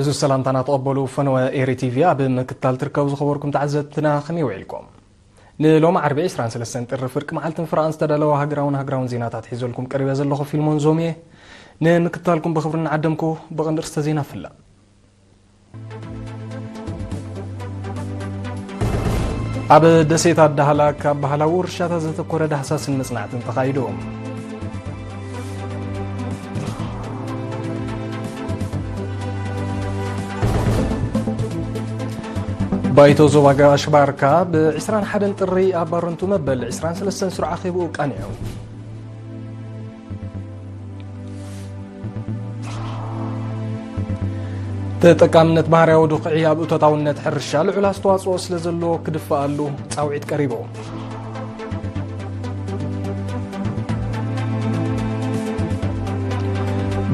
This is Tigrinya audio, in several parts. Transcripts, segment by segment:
እዚ ሰላምታና ተቐበሉ። ፈነወ ኤሪ ቲቪ ኣብ ምክትታል ትርከቡ ዝኸበርኩም ተዓዘብትና ከመይ ውዒልኩም? ንሎሚ ዓርቢ ዕስራን ሰለስተን ጥሪ ፍርቂ መዓልትን ፍርቓን ዝተዳለወ ሃገራውን ሃገራውን ዜናታት ሒዘልኩም ቀሪበ ዘለኹ ፊልሞን ዞም እየ። ንምክትታልኩም ብኽብሪ እናዓደምኩ ብቐንዲ ርእስተ ዜና ፍለ ኣብ ደሴታት ዳህላክ ኣብ ባህላዊ ውርሻታት ዘተኮረ ዳህሳስን መጽናዕትን ተኻይዱ። ባይቶ ዞባ ጋሽ ባርካ ብ ዕስራን ሓደን ጥሪ ኣብ ባረንቱ መበል ዕስራን ሰለስተን ስሩዕ ኣኼብኡ ቃኒዑ። ተጠቃምነት ባህርያዊ ዱኽዒ ኣብ እቶታውነት ሕርሻ ልዑል ኣስተዋጽኦ ስለ ዘለዎ ክድፈኣሉ ጻውዒት ቀሪቡ።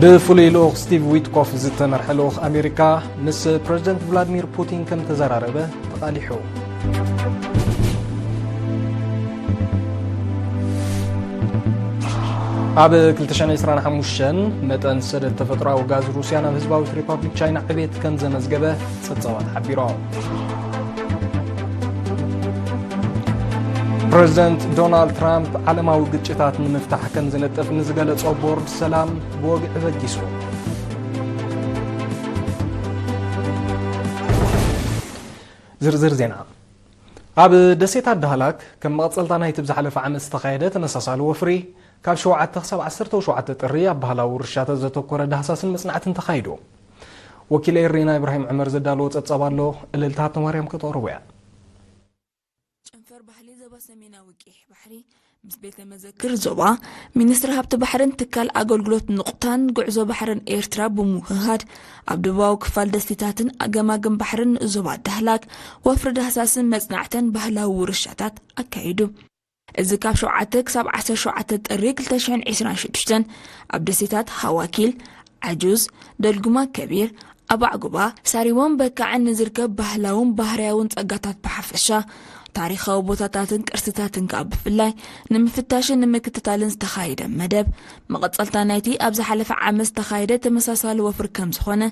ብፍሉይ ልኡኽ ስቲቭ ዊትኮፍ ዝተመርሐ ልኡኽ ኣሜሪካ ምስ ፕረዚደንት ቭላድሚር ፑቲን ከም ተዘራረበ ተቓሊሑ። ኣብ ክልተ ሽሕን ዕስራን ሓሙሽተን መጠን ሰደድ ተፈጥሮኣዊ ጋዝ ሩስያ ናብ ህዝባዊት ሪፓብሊክ ቻይና ዕቤት ከም ዘመዝገበ ጸብጻባት ሓቢሮም። ፕረዚደንት ዶናልድ ትራምፕ ዓለማዊ ግጭታት ንምፍታሕ ከም ዝነጥፍ ንዝገለጾ ቦርድ ሰላም ብወግዒ በጊሱ። ዝርዝር ዜና። ኣብ ደሴታት ዳህላክ ከም መቐጸልታ ናይቲ ብዝሓለፈ ዓመት ዝተኻየደ ተመሳሳሊ ወፍሪ፣ ካብ ሸውዓተ ክሳብ ዓሰርተ ሸውዓተ ጥሪ ኣብ ባህላዊ ውርሻታት ዘተኮረ ዳህሳስን መጽናዕትን ተኻይዱ። ወኪል ኤሪና ኢብራሂም ዑመር ዘዳለዎ ጸብጻብ ኣሎ፣ እልልታ ሃብተማርያም ከተቕርቦ እያ። ጨንፈር ባህሊ ዞባ ሰሜናዊ ቀይሕ ባሕሪ ምስ ቤተ መዘክር ዞባ፣ ሚኒስትሪ ሃብቲ ባሕርን ትካል ኣገልግሎት ንቑታን ጉዕዞ ባሕርን ኤርትራ ብምውህሃድ፣ ኣብ ደቡባዊ ክፋል ደሴታትን ኣገማግም ባሕርን ንኡስ ዞባ ዳህላክ ወፍሪ ዳህሳስን መጽናዕትን ባህላዊ ውርሻታት ኣካይዱ። እዚ ካብ ሸውዓተ ክሳብ ዓሰርተ ሸውዓተ ጥሪ ክልተ ሽሕን ዕስራን ሽዱሽተን ኣብ ደሴታት ሃዋኪል፣ ዓጁዝ፣ ደልጉማ ከቢር፣ ኣባዕጉባ፣ ሳሪቦን በካዕን ንዝርከብ ባህላውን ባህርያውን ጸጋታት ብሓፈሻ፣ ታሪኻዊ ቦታታትን ቅርስታትን ከኣ ብፍላይ ንምፍታሽን ንምክትታልን ዝተኻየደ መደብ፣ መቐጸልታ ናይቲ ኣብ ዝሓለፈ ዓመት ዝተኻየደ ተመሳሳሊ ወፍሪ ከም ዝኾነ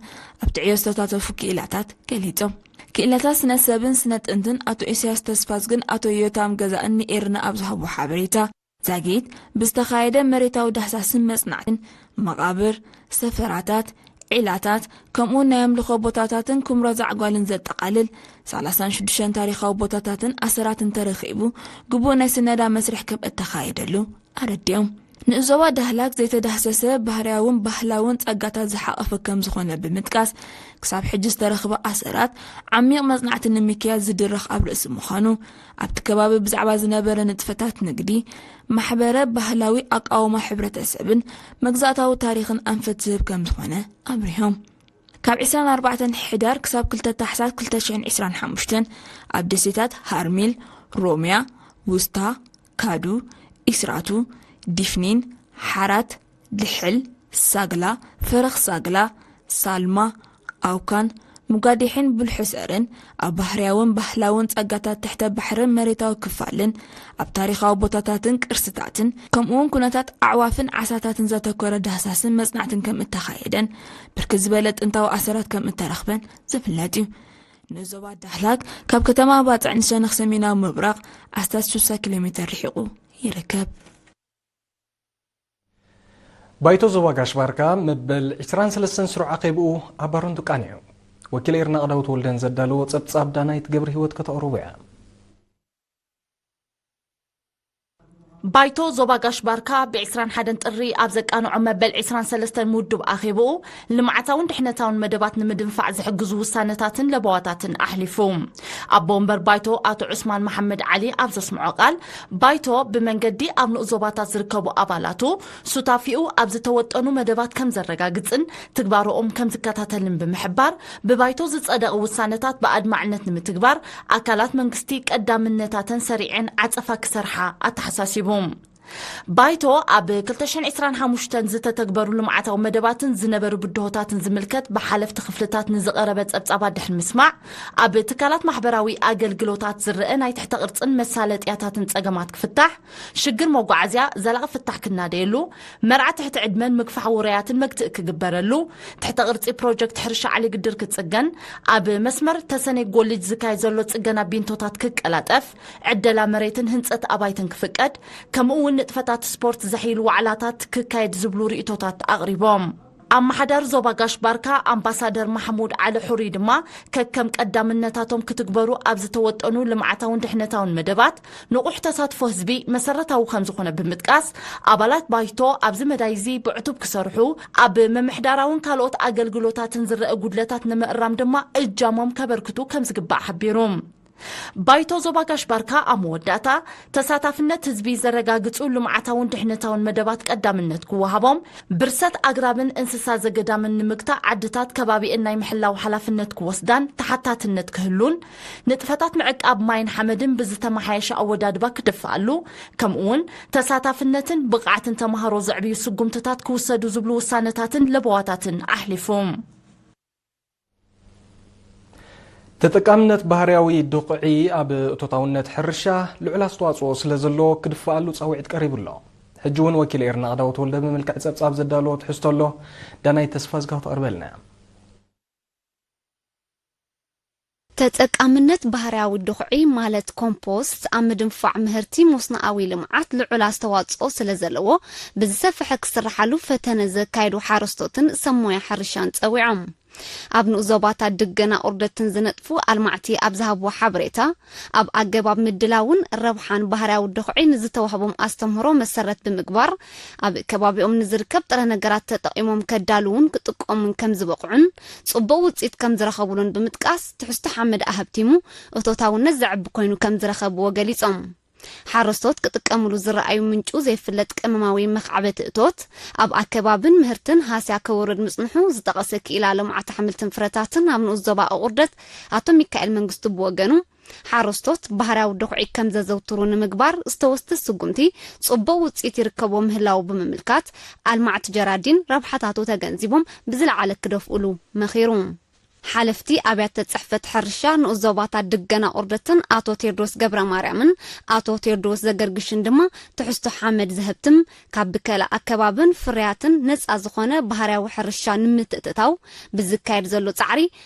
ኣብቲ ዕዮ ዝተሳተፉ ክኢላታት ገሊጾም። ክኢላታት ስነ ሰብን ስነ ጥንትን ኣቶ ኢሳያስ ተስፋዝግን ኣቶ ዮታም ገዛእን ንኤርና ኣብ ዝሃቦ ሓበሬታ፣ ዛጊት ብዝተኻየደ መሬታዊ ዳህሳስን መጽናዕትን፣ መቓብር፣ ሰፈራታት፣ ዒላታት፣ ከምኡውን ናይ ኣምልኾ ቦታታትን ኩምራ ዛዕጓልን ዘጠቓልል ሰላሳን ሽዱሽተን ታሪኻዊ ቦታታትን ኣሰራትን ተረኺቡ፣ ግቡእ ናይ ስነዳ መስርሕ ከም እተኻየደሉ ኣረዲኦም። ንእዞባ ዳህላክ ዘይተዳህሰሰ ባህርያውን ባህላውን ጸጋታት ዝሓቐፈ ከም ዝኾነ ብምጥቃስ፣ ክሳብ ሕጂ ዝተረኽበ ኣሰራት ዓሚቕ መጽናዕቲ ንምክያድ ዝድረኽ ኣብ ርእሲ ምዃኑ፣ ኣብቲ ከባቢ ብዛዕባ ዝነበረ ንጥፈታት ንግዲ፣ ማሕበረ ባህላዊ ኣቃውማ ሕብረተሰብን መግዛእታዊ ታሪኽን ኣንፈት ዝህብ ከም ዝኾነ ኣብሪሆም። ካብ ዕስራን ኣርባዕተን ሕዳር ክሳብ ክልተ ታሕሳስ ክልተ ሽሕን ዕስራን ሓሙሽተን ኣብ ደሴታት ሃርሚል፣ ሮምያ፣ ውስታ፣ ካዱ፣ ኢስራቱ፣ ዲፍኒን፣ ሓራት፣ ድሕል፣ ሳግላ፣ ፈረኽ ሳግላ፣ ሳልማ፣ ኣውካን፣ ሙጋዲሕን ቡልሑሰር'ን ኣብ ባህርያውን ባህላውን ጸጋታት ትሕተ ባሕርን መሬታዊ ክፋልን ኣብ ታሪኻዊ ቦታታትን ቅርስታትን ከምኡውን ኩነታት ኣዕዋፍን ዓሳታትን ዘተኮረ ዳህሳስን መጽናዕትን ከም እተኻየደን ብርክት ዝበለ ጥንታዊ ኣሰራት ከም እተረኽበን ዝፍለጥ እዩ። ንዞባ ዳህላክ ካብ ከተማ ባጽዕ ንሸነኽ ሰሜናዊ ምብራቕ ኣስታት ሽሳ ኪሎ ሜተር ርሒቑ ይርከብ። ባይቶ ዞባ ጋሽ ባርካ መበል ዕስራን ሰለስተን ስሩዕ ኣኼብኡ ኣብ ባረንቱ ቃኒዑ። ወኪል ኤርና ቅዳውት ወልደን ዘዳለዎ ጸብጻብ ዳናይት ገብረ ህይወት ከተቕርቦ እያ። ባይቶ ዞባ ጋሽ ባርካ ብ ዕስራን ሓደን ጥሪ ኣብ ዘቃንዖ መበል ዕስራን ሰለስተን ምውድብ ኣኼብኡ፣ ልምዓታውን ድሕነታውን መደባት ንምድንፋዕ ዝሕግዙ ውሳነታትን ለበዋታትን ኣሕሊፉ። ኣቦ ወንበር ባይቶ ኣቶ ዑስማን መሓመድ ዓሊ ኣብ ዘስምዖ ቃል፣ ባይቶ ብመንገዲ ኣብ ንኡስ ዞባታት ዝርከቡ ኣባላቱ ሱታፊኡ ኣብ ዝተወጠኑ መደባት ከም ዘረጋግጽን ትግባረኦም ከም ዝከታተልን ብምሕባር፣ ብባይቶ ዝጸደቐ ውሳነታት ብኣድማዕነት ንምትግባር ኣካላት መንግስቲ ቀዳምነታተን ሰሪዐን ዓጸፋ ክሰርሓ ኣተሓሳሲቡ። ባይቶ ኣብ ክልተ ሽሕን ዕስራን ሓሙሽተን ዝተተግበሩ ልምዓታዊ መደባትን ዝነበሩ ብድሆታትን ዝምልከት ብሓለፍቲ ክፍልታት ንዝቐረበ ጸብጻባት ድሕሪ ምስማዕ፣ ኣብ ትካላት ማሕበራዊ ኣገልግሎታት ዝረአ ናይ ትሕተ ቅርጽን መሳለጥያታትን ጸገማት ክፍታሕ፣ ሽግር መጓዓዝያ ዘላቒ ፍታሕ ክናደየሉ፣ መርዓ ትሕቲ ዕድመን ምግፋሕ ውራያትን መግትኢ ክግበረሉ፣ ትሕተ ቅርጺ ፕሮጀክት ሕርሻ ዓሊ ግድር ክጽገን፣ ኣብ መስመር ተሰነይ ጎልጅ ዝካየድ ዘሎ ጽገና ቢንቶታት ክቀላጠፍ፣ ዕደላ መሬትን ህንጸት ኣባይትን ክፍቀድ፣ ከምኡ እውን ንጥፈታት ስፖርት ዘሕይሉ ዋዕላታት ክካየድ ዝብሉ ርእይቶታት ኣቕሪቦም። ኣመሓዳሪ ዞባ ጋሽ ባርካ ኣምባሳደር ማሕሙድ ዓሊ ሑሪ ድማ፣ ከከም ቀዳምነታቶም ክትግበሩ ኣብ ዝተወጠኑ ልምዓታውን ድሕነታውን መደባት ንቑሕ ተሳትፎ ህዝቢ መሰረታዊ ከም ዝኾነ ብምጥቃስ፣ ኣባላት ባይቶ ኣብዚ መዳይ እዚ ብዕቱብ ክሰርሑ፣ ኣብ ምምሕዳራውን ካልኦት ኣገልግሎታትን ዝረአ ጉድለታት ንምእራም ድማ እጃሞም ከበርክቱ ከም ዝግባእ ሓቢሩ። ባይቶ ዞባ ጋሽ ባርካ ኣብ መወዳእታ፣ ተሳታፍነት ህዝቢ ዘረጋግጹ ልምዓታውን ድሕነታውን መደባት ቀዳምነት ክወሃቦም፣ ብርሰት ኣግራብን እንስሳ ዘገዳምን ንምግታእ ዓድታት ከባቢኤን ናይ ምሕላው ሓላፍነት ክወስዳን ተሓታትነት ክህሉን፣ ንጥፈታት ምዕቃብ ማይን ሓመድን ብዝተመሓየሸ ኣወዳድባ ክድፋኣሉ፣ ከምኡውን ተሳታፍነትን ብቕዓትን ተምሃሮ ዘዕብዩ ስጉምትታት ክውሰዱ ዝብሉ ውሳነታትን ለበዋታትን ኣሕሊፉ። ተጠቃምነት ባህርያዊ ድኹዒ ኣብ እቶታውነት ሕርሻ ልዑል ኣስተዋጽኦ ስለ ዘለዎ ክድፍኣሉ ጻውዒት ቀሪቡ ኣሎ። ሕጂ እውን ወኪል ኤርና ኣዳው ተወልደ ብመልክዕ ጸብጻብ ዘዳለዎ ትሕዝቶ ኣሎ። ዳናይት ተስፋዝጋው ተቕርበልና እያ። ተጠቃምነት ባህርያዊ ድኹዒ ማለት ኮምፖስት ኣብ ምድንፋዕ ምህርቲ መስኖኣዊ ልምዓት ልዑል ኣስተዋጽኦ ስለ ዘለዎ ብዝሰፍሐ ክስርሓሉ ፈተነ ዘካየዱ ሓረስቶትን ሰብ ሞያ ሕርሻን ጸዊዖም። ኣብ ንኡስ ዞባታት ድገና ቁርደትን ዝነጥፉ ኣልማዕቲ ኣብ ዝሃብዎ ሓበሬታ፣ ኣብ ኣገባብ ምድላውን ረብሓን ባህርያዊ ድኹዒ ንዝተዋህቦም ኣስተምህሮ መሰረት ብምግባር፣ ኣብ ከባቢኦም ንዝርከብ ጥረ ነገራት ተጠቒሞም ከዳልዉን ክጥቀሙን ከም ዝበቕዑን ጽቡቕ ውጽኢት ከም ዝረኸብሉን ብምጥቃስ፣ ትሕዝቶ ሓመድ ኣሀብቲሙ እቶታውነት ዘዕቢ ኮይኑ ከም ዝረኸብዎ ገሊጾም። ሓረስቶት ክጥቀምሉ ዝረኣዩ ምንጩ ዘይፍለጥ ቀመማዊ መኻዕበቲ እቶት፣ ኣብ ኣከባብን ምህርትን ሃስያ ከውርድ ምጽንሑ ዝጠቐሰ ክኢላ ልምዓት ኣሕምልትን ፍረታትን ኣብ ንኡስ ዞባ ኣቑርደት ኣቶ ሚካኤል መንግስቱ ብወገኑ፣ ሓረስቶት ባህርያዊ ድኹዒ ከም ዘዘውትሩ ንምግባር ዝተወስደ ስጉምቲ ጽቡቕ ውጽኢት ይርከቦ ምህላዉ ብምምልካት፣ ኣልማዕቲ ጀራዲን ረብሓታቱ ተገንዚቦም ብዝለዓለ ክደፍኡሉ መኺሩ። ሓለፍቲ ኣብያተ ጽሕፈት ሕርሻ ንኡስ ዞባታት ድገና ቁርደትን ኣቶ ቴድሮስ ገብረ ማርያምን ኣቶ ቴድሮስ ዘገርግሽን ድማ ትሕዝቶ ሓመድ ዘህብትም፣ ካብ ብከላ ኣከባብን ፍርያትን ነጻ ዝኾነ ባህርያዊ ሕርሻ ንምትእትታው ብዝካየድ ዘሎ ጻዕሪ፣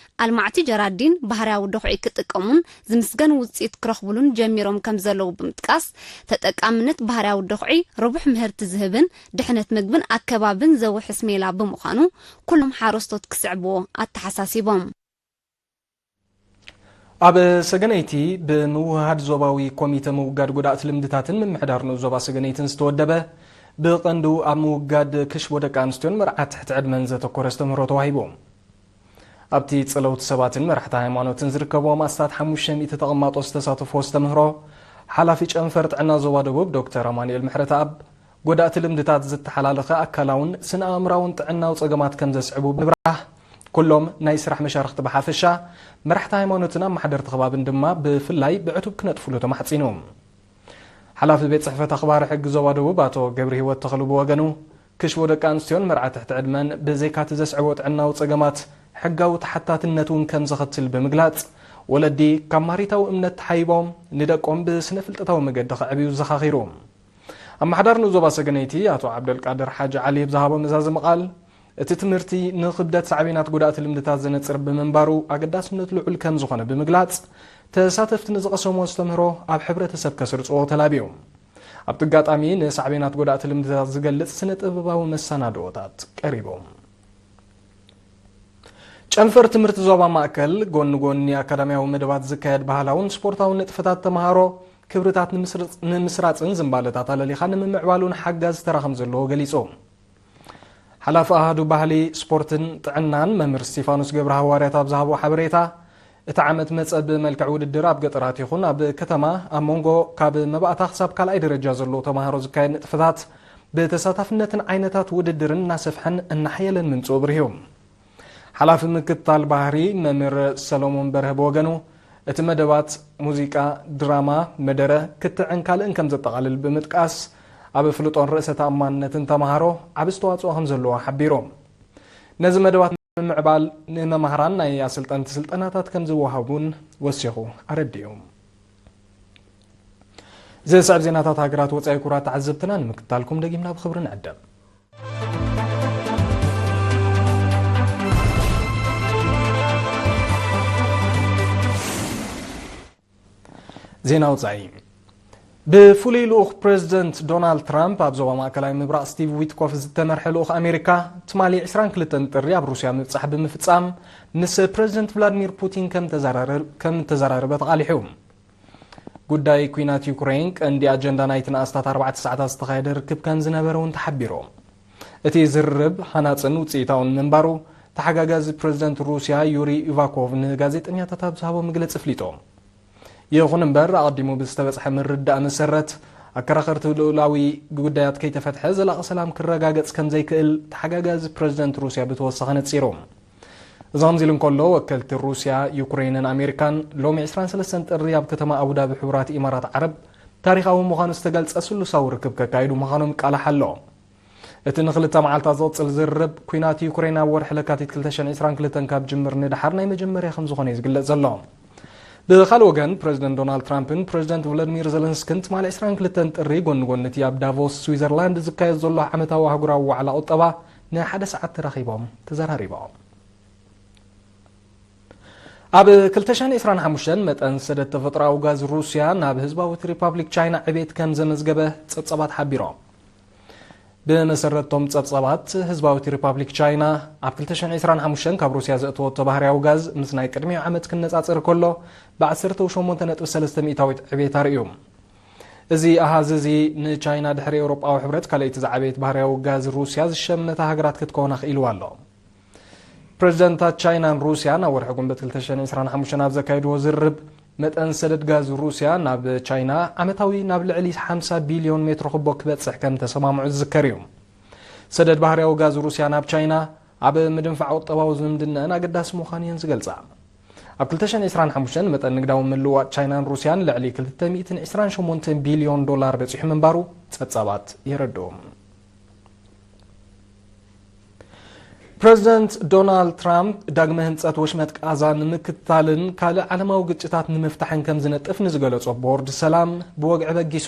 ኣልማዕቲ ጀራዲን ባህርያዊ ድኹዒ ክጥቀሙን ዝምስገን ውጽኢት ክረኽቡሉን ጀሚሮም ከም ዘለዉ ብምጥቃስ፣ ተጠቃምነት ባህርያዊ ድኹዒ ርቡሕ ምህርቲ ዝህብን ድሕነት ምግብን ኣከባብን ዘውሕስ ሜላ ብምዃኑ፣ ኩሎም ሓረስቶት ክስዕብዎ ኣተሓሳሲቦም። ኣብ ሰገነይቲ ብምውህሃድ ዞባዊ ኮሚተ ምውጋድ ጎዳእቲ ልምድታትን ምምሕዳር ንኡስ ዞባ ሰገነይትን ዝተወደበ፣ ብቐንዱ ኣብ ምውጋድ ክሽቦ ደቂ ኣንስትዮን መርዓ ትሕቲ ዕድመን ዘተኮረ ኣስተምህሮ ተዋሂቡ። ኣብቲ ጸለውቲ ሰባትን መራሕቲ ሃይማኖትን ዝርከብዎም ኣስታት ሓሙሽተ ሚእቲ ተቐማጦ ዝተሳተፎ ኣስተምህሮ፣ ሓላፊ ጨንፈር ጥዕና ዞባ ደቡብ ዶክተር ኣማኑኤል ምሕረተኣብ፣ ጎዳእቲ ልምድታት ዝተሓላለኸ ኣካላውን ስነ ኣእምራውን ጥዕናዊ ጸገማት ከም ዘስዕቡ ብምብራህ፣ ኩሎም ናይ ስራሕ መሻርኽቲ ብሓፈሻ፣ መራሕቲ ሃይማኖትን ኣመሓደርቲ ከባብን ድማ ብፍላይ ብዕቱብ ክነጥፍሉ ተማሕጺኑ። ሓላፊ ቤት ጽሕፈት ኣኽባሪ ሕጊ ዞባ ደቡብ ኣቶ ገብረ ህይወት ተኽሉ ብወገኑ፣ ክሽቦ ደቂ ኣንስትዮን መርዓ ትሕቲ ዕድመን ብዘይካቲ ዘስዕቦ ጥዕናዊ ጸገማት፣ ሕጋዊ ተሓታትነት እውን ከም ዘኸትል ብምግላጽ፣ ወለዲ ካብ ማሪታዊ እምነት ተሓይቦም ንደቆም ብስነ ፍልጠታዊ መገዲ ከዕብዩ ዘኻኺሩ። ኣመሓዳሪ ንኡስ ዞባ ሰገነይቲ ኣቶ ዓብደልቃድር ሓጂ ዓሊ ኣብ ዝሃቦ መዛዘሚ ቃል፣ እቲ ትምህርቲ ንኽብደት ሳዕቤናት ጎዳእቲ ልምድታት ዘነጽር ብምንባሩ ኣገዳስነቱ ልዑል ከም ዝኾነ ብምግላጽ፣ ተሳተፍቲ ንዝቐሰምዎ ኣስተምህሮ ኣብ ሕብረተሰብ ከስርጽዎ ተላብዩ። ኣብቲ ኣጋጣሚ ንሳዕቤናት ጎዳእቲ ልምድታት ዝገልጽ ስነ ጥበባዊ መሰናድኦታት ቀሪቦም። ጨንፈር ትምህርቲ ዞባ ማእከል ጎኒ ጎኒ ኣካዳሚያዊ መደባት ዝካየድ ባህላውን ስፖርታውን ንጥፈታት ተምሃሮ ክብርታት ንምስርጽ-፣ ንምስራጽን ዝንባለታት ኣለሊኻ ንምምዕባሉን ሓጋዚ ተራ ከም ዘለዎ ገሊጹ። ሓላፊ ኣሃዱ ባህሊ፣ ስፖርትን ጥዕናን መምህር ስቲፋኖስ ገብረ ሃዋርያት ኣብ ዝሃቦ ሓበሬታ፣ እቲ ዓመት መጸ ብመልክዕ ውድድር ኣብ ገጠራት ይኹን ኣብ ከተማ ኣብ መንጎ ካብ መባእታ ክሳብ ካልኣይ ደረጃ ዘለዉ ተምሃሮ ዝካየድ ንጥፈታት ብተሳታፍነትን ዓይነታት ውድድርን እናሰፍሐን እናሓየለን ምምጽኡ ኣብሪሁ። ሓላፊ ምክትታል ባህሪ መምህር ሰሎሞን በርሀ ብወገኑ፣ እቲ መደባት ሙዚቃ፣ ድራማ፣ መደረ፣ ክትዕን ካልእን ከም ዘጠቓልል ብምጥቃስ፣ ኣብ ፍልጦን ርእሰ ተኣማንነትን ተምሃሮ ዓቢ ኣስተዋጽኦ ከም ዘለዎ ሓቢሩ። ነዚ መደባት ንምምዕባል ንመማህራን ናይ ኣሰልጠንቲ ስልጠናታት ከም ዝወሃቡን ወሲኹ ኣረዲኡ። ዝስዕብ ዜናታት ሃገራት ወጻኢ ክቡራት ተዓዘብትና ንምክትታልኩም ደጊምና ብኽብሪ ንዕደም። ዜና ወጻኢ። ብፍሉይ ልኡኽ ፕረዚደንት ዶናልድ ትራምፕ ኣብ ዞባ ማእከላይ ምብራቕ ስቲቭ ዊትኮፍ ዝተመርሐ ልኡኽ ኣሜሪካ፣ ትማሊ ዕስራን ክልተን ጥሪ ኣብ ሩስያ ምብጻሕ ብምፍጻም ምስ ፕረዚደንት ቭላድሚር ፑቲን ከም ተዘራረ-፣ ከም ተዘራረበ ተቓሊሑ። ጉዳይ ኲናት ዩክሬን ቀንዲ ኣጀንዳ ናይቲ ንኣስታት ኣርባዕተ ሰዓታት ዝተኻየደ ርክብ ከም ዝነበረ እውን ተሓቢሩ። እቲ ዝርርብ ሃናጽን ውጽኢታውን ምንባሩ ተሓጋጋዚ ፕረዚደንት ሩስያ ዩሪ ኢቫኮቭ ንጋዜጠኛታት ኣብ ዝሃቦ መግለጺ ኣፍሊጡ። ይኹን እምበር፣ ኣቐዲሙ ብዝተበጽሐ ምርድዳእ መሰረት፣ ኣከራኸርቲ ልኡላዊ ጉዳያት ከይተፈትሐ ዘላቒ ሰላም ክረጋገጽ ከም ዘይክእል ተሓጋጋዚ ፕረዚደንት ሩስያ ብተወሳኺ ነጺሩ። እዚ ከምዚ ኢሉ እንከሎ፣ ወከልቲ ሩስያ፣ ዩክሬንን ኣሜሪካን ሎሚ ዕስራን ሰለስተን ጥሪ ኣብ ከተማ ኣቡዳቢ ሕቡራት ኢማራት ዓረብ ታሪኻዊ ምዃኑ ዝተገልጸ ስሉሳዊ ርክብ ከካይዱ ምዃኖም ይቃላሕ ኣሎ። እቲ ንኽልተ መዓልታት ዝቕጽል ዝርርብ ኲናት ዩክሬን ኣብ ወርሒ ለካቲት ክልተ ሽሕን ዕስራን ክልተን ካብ ጅምር ንደሓር ናይ መጀመርያ ከም ዝኾነ እዩ ዝግለጽ ዘሎ። ብኻልእ ወገን፣ ፕረዚደንት ዶናልድ ትራምፕን ፕረዚደንት ቮሎዲሚር ዘለንስክን ትማሊ ዕስራን ክልተን ጥሪ ጎኒ ጎኒ እቲ ኣብ ዳቮስ ስዊዘርላንድ ዝካየድ ዘሎ ዓመታዊ ኣህጉራዊ ዋዕላ ቁጠባ ንሓደ ሰዓት ተራኺቦም ተዘራሪቦም። ኣብ ክልተ ሽሕን ዕስራን ሓሙሽተን መጠን ሰደድ ተፈጥሮኣዊ ጋዝ ሩስያ ናብ ህዝባዊት ሪፓብሊክ ቻይና ዕቤት ከም ዘመዝገበ ጸብጻባት ሓቢሮም። ብመሰረት እቶም ጸብጻባት፣ ህዝባዊት ሪፓብሊክ ቻይና ኣብ ክልተ ሽሕን ዕስራን ሓሙሽተን ካብ ሩስያ ዘእተወቶ ባህርያዊ ጋዝ ምስ ናይ ቅድሚኡ ዓመት ክነጻጸር ከሎ ብዓሰርተ ሸሞንተ ነጥቢ ሰለስተ ሚእታዊት ዕቤት ኣርእዩ። እዚ ኣሃዝ እዚ ንቻይና ድሕሪ ኤውሮጳዊ ሕብረት ካልኣይቲ ዝዓበየት ባህርያዊ ጋዝ ሩስያ ዝሸመታ ሃገራት ክትከውን ኣኽኢልዋ ኣሎ። ፕረዚደንታት ቻይናን ሩስያን ኣብ ወርሒ ጉንበት ክልተ ሽሕን ዕስራን ሓሙሽተን ኣብ ዘካየድዎ ዝርርብ፣ መጠን ሰደድ ጋዝ ሩስያ ናብ ቻይና ዓመታዊ ናብ ልዕሊ ሓምሳ ቢልዮን ሜትሮ ኩቦ ክበጽሕ ከም ተሰማምዑ ዝዝከር እዩ። ሰደድ ባህርያዊ ጋዝ ሩስያ ናብ ቻይና ኣብ ምድንፋዕ ቁጠባዊ ዝምድናኣን ኣገዳሲ ምዃኑ እየን ዝገልጻ። ኣብ ክልተ ሽሕን ዕስራን ሓሙሽተን መጠን ንግዳዊ ምልውዋጥ ቻይናን ሩስያን ልዕሊ ክልተ ሚእትን ዕስራን ሸሞንተን ቢልዮን ዶላር በጺሑ ምንባሩ ጸብጻባት የረድኡ። ፕረዚደንት ዶናልድ ትራምፕ ዳግመ ህንጸት ወሽመጥ ቃዛ ንምክትታልን ካልእ ዓለማዊ ግጭታት ንምፍታሕን ከም ዝነጥፍ ንዝገለጾ ቦርድ ሰላም ብወግዒ በጊሱ።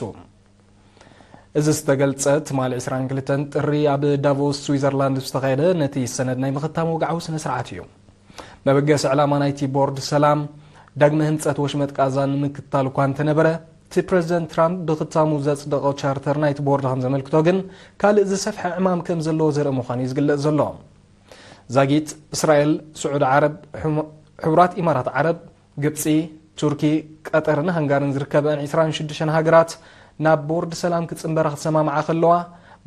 እዚ ዝተገልጸ ትማሊ ዕስራን ክልተን ጥሪ ኣብ ዳቮስ ስዊዘርላንድ ዝተኻየደ ነቲ ሰነድ ናይ ምኽታም ወግዓዊ ስነ ስርዓት እዩ። መበገሲ ዕላማ ናይቲ ቦርድ ሰላም ዳግመ ህንጸት ወሽመጥ ቃዛ ንምክትታል እኳ እንተነበረ፣ እቲ ፕረዚደንት ትራምፕ ብክታሙ ዘጽደቖ ቻርተር ናይቲ ቦርድ ከም ዘመልክቶ ግን ካልእ ዝሰፍሐ ዕማም ከም ዘለዎ ዘርኢ ምዃኑ እዩ ዝግለጽ ዘሎ። ዛጊት እስራኤል፣ ስዑዲ ዓረብ፣ ሕሙ-፣ ሕቡራት ኢማራት ዓረብ፣ ግብጺ፣ ቱርኪ፣ ቀጠርን ሃንጋርን ዝርከበአን ዕስራን ሽዱሽተን ሃገራት ናብ ቦርድ ሰላም ክጽንበራ ክሰማምዓ ከለዋ፣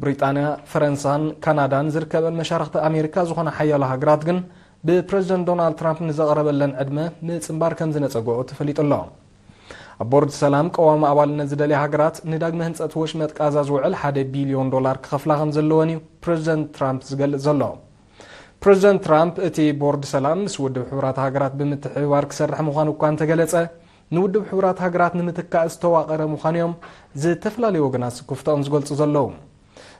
ብሪጣንያ፣ ፈረንሳን ካናዳን ዝርከበን መሻርኽቲ ኣሜሪካ ዝኾና ሓያሎ ሃገራት ግን ብፕረዚደንት ዶናልድ ትራምፕ ንዘቕረበለን ዕድመ ምጽንባር ከም ዝነጸግኦ ተፈሊጡ ኣሎ። ኣብ ቦርድ ሰላም ቀዋሚ ኣባልነት ዝደልያ ሃገራት ንዳግመ ህንጸት ወሽመጥ ቃዛ ዝውዕል ሓደ ቢልዮን ዶላር ክኸፍላ ከም ዘለወን እዩ ፕረዚደንት ትራምፕ ዝገልጽ ዘሎ። ፕረዚደንት ትራምፕ እቲ ቦርድ ሰላም ምስ ውድብ ሕቡራት ሃገራት ብምትሕብባር ክሰርሕ ምዃኑ እኳ እንተገለጸ፣ ንውድብ ሕቡራት ሃገራት ንምትካእ ዝተዋቐረ ምዃኑ እዮም ዝተፈላለዩ ወገናት ስክፍታኦም ዝገልጹ ዘለዉ።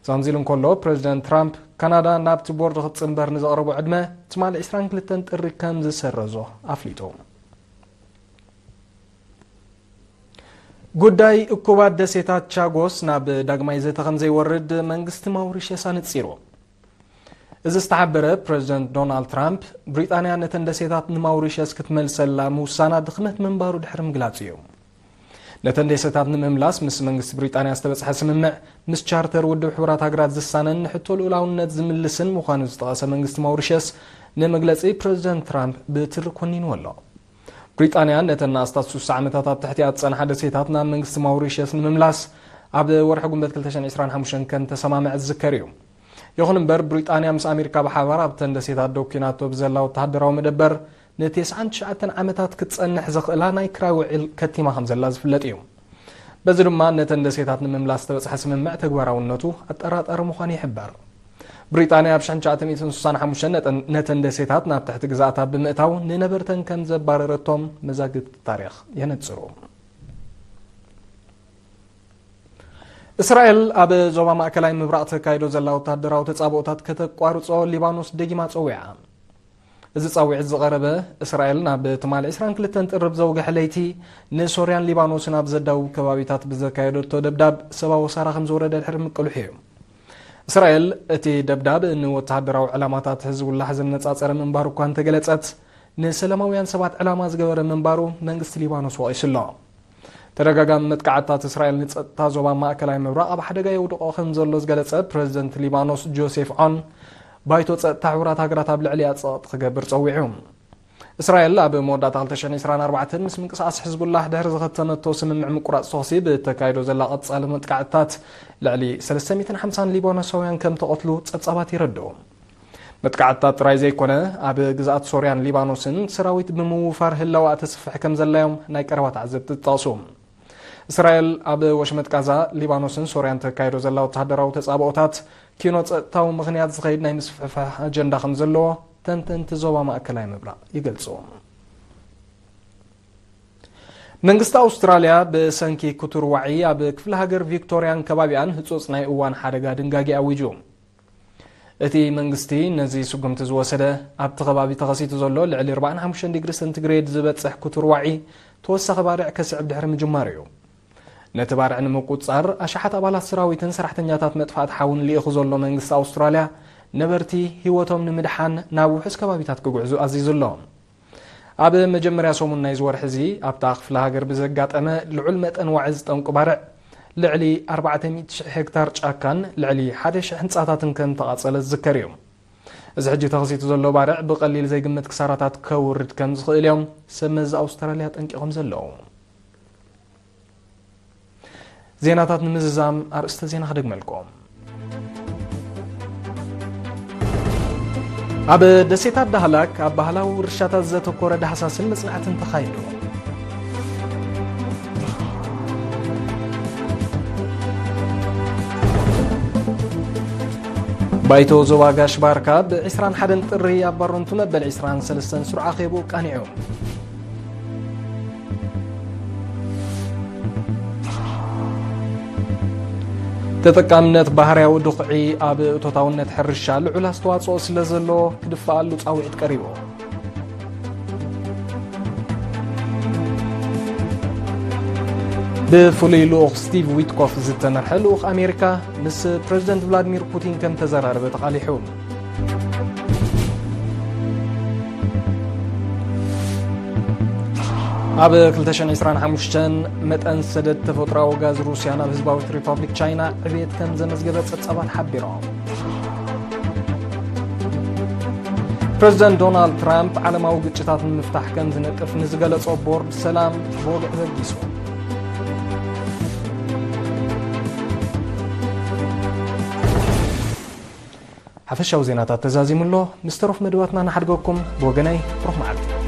ከምዚ ኢሉ እንከሎ፣ ፕረዚደንት ትራምፕ ካናዳ ናብቲ ቦርድ ክትጽንበር ንዘቕረቦ ዕድመ ትማሊ ዕስራን ክልተን ጥሪ ከም ዝሰረዞ ኣፍሊጡ። ጉዳይ እኩባት ደሴታት ቻጎስ ናብ ዳግማይ ዘተ ከም ዘይወርድ መንግስቲ ማውሪሸስ ኣነጺሩ። እዚ ዝተሓበረ ፕረዚደንት ዶናልድ ትራምፕ፣ ብሪጣንያ ነተን ደሴታት ንማውሪሸስ ክትመልሰላ ምውሳና ድኽመት ምንባሩ ድሕሪ ምግላጹ እዩ። ነተን ደሴታት ንምምላስ ምስ መንግስቲ ብሪጣንያ ዝተበጽሐ ስምምዕ፣ ምስ ቻርተር ውድብ ሕቡራት ሃገራት ዝሳነን ንሕቶ ልኡላውነት ዝምልስን ምዃኑ ዝጠቐሰ መንግስቲ ማውሪሸስ፣ ንመግለጺ ፕረዚደንት ትራምፕ ብትሪ ኮኒንዎ ኣሎ። ብሪጣንያ ነተን ንኣስታት ስሳ ዓመታት ኣብ ትሕቲኣ ዝጸንሓ ደሴታት ናብ መንግስቲ ማውሪሸስ ንምምላስ ኣብ ወርሒ ጉንበት ክልተ ሽሕን ዕስራን ሓሙሽተን ከም ተሰማምዐ ዝዝከር እዩ። ይኹን እምበር፣ ብሪጣንያ ምስ ኣሜሪካ ብሓባር ኣብተን ደሴታት ደው ኲናቶ ብዘላ ወተሃደራዊ መደበር ንተስዓን ትሽዓተን ዓመታት ክትጸንሕ ዘኽእላ ናይ ክራይ ውዕል ከቲማ ከም ዘላ ዝፍለጥ እዩ። በዚ ድማ ነተን ደሴታት ንምምላስ ዝተበጽሐ ስምምዕ ተግባራውነቱ ኣጠራጣሪ ምዃኑ ይሕበር። ብሪጣንያ ኣብ ሽሕን ትሽዓተ ሚእትን ስሳን ሓሙሽተን ነተን፣ ነተን ደሴታት ናብ ትሕቲ ግዛእታ ብምእታው ንነበርተን ከም ዘባረረቶም መዛግብቲ ታሪኽ የነጽሩ። እስራኤል ኣብ ዞባ ማእከላይ ምብራቕ ተካይዶ ዘላ ወተሃደራዊ ተጻብኦታት ከተቋርጾ ሊባኖስ ደጊማ ጸዊዓ። እዚ ጻዊዒት ዝቐረበ፣ እስራኤል ናብ ትማሊ ዕስራን ክልተን ጥርብ ዘውግሐ ለይቲ ንሶርያን ሊባኖስን ኣብ ዘዳውብ ከባቢታት ብዘካየደቶ ደብዳብ ሰብኣዊ ወሳራ ከም ዝወረደ ድሕሪ ምቅልሑ እዩ። እስራኤል እቲ ደብዳብ ንወተሃደራዊ ዕላማታት ህዝቡላህ ዘነጻጸረ ምንባሩ እኳ እንተገለጸት፣ ንሰላማውያን ሰባት ዕላማ ዝገበረ ምንባሩ መንግስቲ ሊባኖስ ወቒሱ ኣሎ። ተደጋጋሚ መጥቃዕትታት እስራኤል ንጸጥታ ዞባ ማእከላይ ምብራቕ ኣብ ሓደጋ የውድቖ ከም ዘሎ ዝገለጸ ፕረዚደንት ሊባኖስ ጆሴፍ ዖን፣ ባይቶ ጸጥታ ሕቡራት ሃገራት ኣብ ልዕሊኣ ጸቕጢ ክገብር ጸዊዑ። እስራኤል ኣብ መወዳእታ ክልተ ሽሕን ዕስራን ኣርባዕተን ምስ ምንቅስቓስ ሕዝቡላህ ድሕሪ ዝኸተመቶ ስምምዕ ምቁራጽ ተኹሲ ብእተካይዶ ዘላ ቀጻሊ መጥቃዕትታት ልዕሊ ሰለስተ ሚእትን ሓምሳን ሊባኖሳውያን ከም ተቐትሉ ጸብጻባት የረድኡ። መጥቃዕትታት ጥራይ ዘይኮነ፣ ኣብ ግዝኣት ሶርያን ሊባኖስን ሰራዊት ብምውፋር ህላወኣ ተስፍሕ ከም ዘላዮም ናይ ቀረባ ተዓዘብቲ ይጠቕሱ። እስራኤል ኣብ ወሽመጥ ጋዛ፣ ሊባኖስን ሶርያን ተካይዶ ዘላ ወተሃደራዊ ተጻብኦታት ኪኖ ጸጥታዊ ምኽንያት ዝኸይድ ናይ ምስፍሕፋሕ ኣጀንዳ ከም ዘለዎ ተንተንቲ ዞባ ማእከላይ ምብራቕ ይገልጹ። መንግስቲ ኣውስትራልያ ብሰንኪ ክቱር ዋዒ ኣብ ክፍለ ሃገር ቪክቶርያን ከባቢኣን ህጹጽ ናይ እዋን ሓደጋ ድንጋጌ ኣዊጁ። እቲ መንግስቲ ነዚ ስጉምቲ ዝወሰደ፣ ኣብቲ ከባቢ ተኸሲቱ ዘሎ ልዕሊ ኣርባዓን ሓሙሽተን ዲግሪ ሰንቲግሬድ ዝበጽሕ ክቱር ዋዒ ተወሳኺ ባርዕ ከስዕብ ድሕሪ ምጅማሩ እዩ። ነቲ ባርዕ ንምቁጽጻር ኣሽሓት ኣባላት ሰራዊትን ሰራሕተኛታት መጥፋእቲ ሓውን ልኢኹ ዘሎ መንግስቲ ኣውስትራልያ፣ ነበርቲ ህይወቶም ንምድሓን ናብ ውሑስ ከባቢታት ክጉዕዙ ኣዚዙ ኣሎ። ኣብ መጀመርያ ሰሙን ናይዚ ወርሒ እዚ ኣብታ ክፍለ ሃገር ብዘጋጠመ ልዑል መጠን ዋዒ ዝጠንቁ ባርዕ ልዕሊ ኣርባዕተ ሚእቲ ሽሕ ሄክታር ጫካን ልዕሊ ሓደ ሽሕ ህንጻታትን ከም ተቓጸለ ዝዝከር እዩ። እዚ ሕጂ ተኸሲቱ ዘሎ ባርዕ ብቐሊል ዘይግመት ክሳራታት ከውርድ ከም ዝኽእል እዮም ሰብ መዚ ኣውስትራልያ ጠንቂቖም ዘለዉ። ዜናታት ንምዝዛም ኣርእስተ ዜና ክደግመልኩም። ኣብ ደሴታት ዳህላክ ኣብ ባህላዊ ውርሻታት ዘተኮረ ዳህሳስን መጽናዕትን ተኻይዱ። ባይቶ ዞባ ጋሽ ባርካ ብ ዕስራን ሓደን ጥሪ ኣብ ባሮንቱ መበል ዕስራን ሰለስተን ስሩዕ ኣኼብኡ ቃኒዑ። ተጠቃምነት ባህርያዊ ድኹዒ ኣብ እቶታውነት ሕርሻ ልዑል ኣስተዋጽኦ ስለ ዘለዎ ክድፍኣሉ ጻውዒት ቀሪቡ። ብፍሉይ ልኡኽ ስቲቭ ዊትኮፍ ዝተመርሐ ልኡኽ ኣሜሪካ ምስ ፕረዚደንት ቭላድሚር ፑቲን ከም ተዘራረበ ተቓሊሑ። ኣብ ክልተ ሽሕን ዕስራን ሓሙሽተን መጠን ሰደድ ተፈጥሮኣዊ ጋዝ ሩስያ ናብ ህዝባዊት ሪፓብሊክ ቻይና ዕብየት ከም ዘመዝገበ ጸብጻባት ሓቢሮም። ፕረዚደንት ዶናልድ ትራምፕ ዓለማዊ ግጭታት ንምፍታሕ ከም ዝነጥፍ ንዝገለጾ ቦርድ ሰላም ብወግዒ በጊሱ። ሓፈሻዊ ዜናታት ተዛዚሙ ኣሎ። ምስ ተረፉ መደባትና ንሓድገኩም። ብወገነይ ብሩኽ መዓልቲ።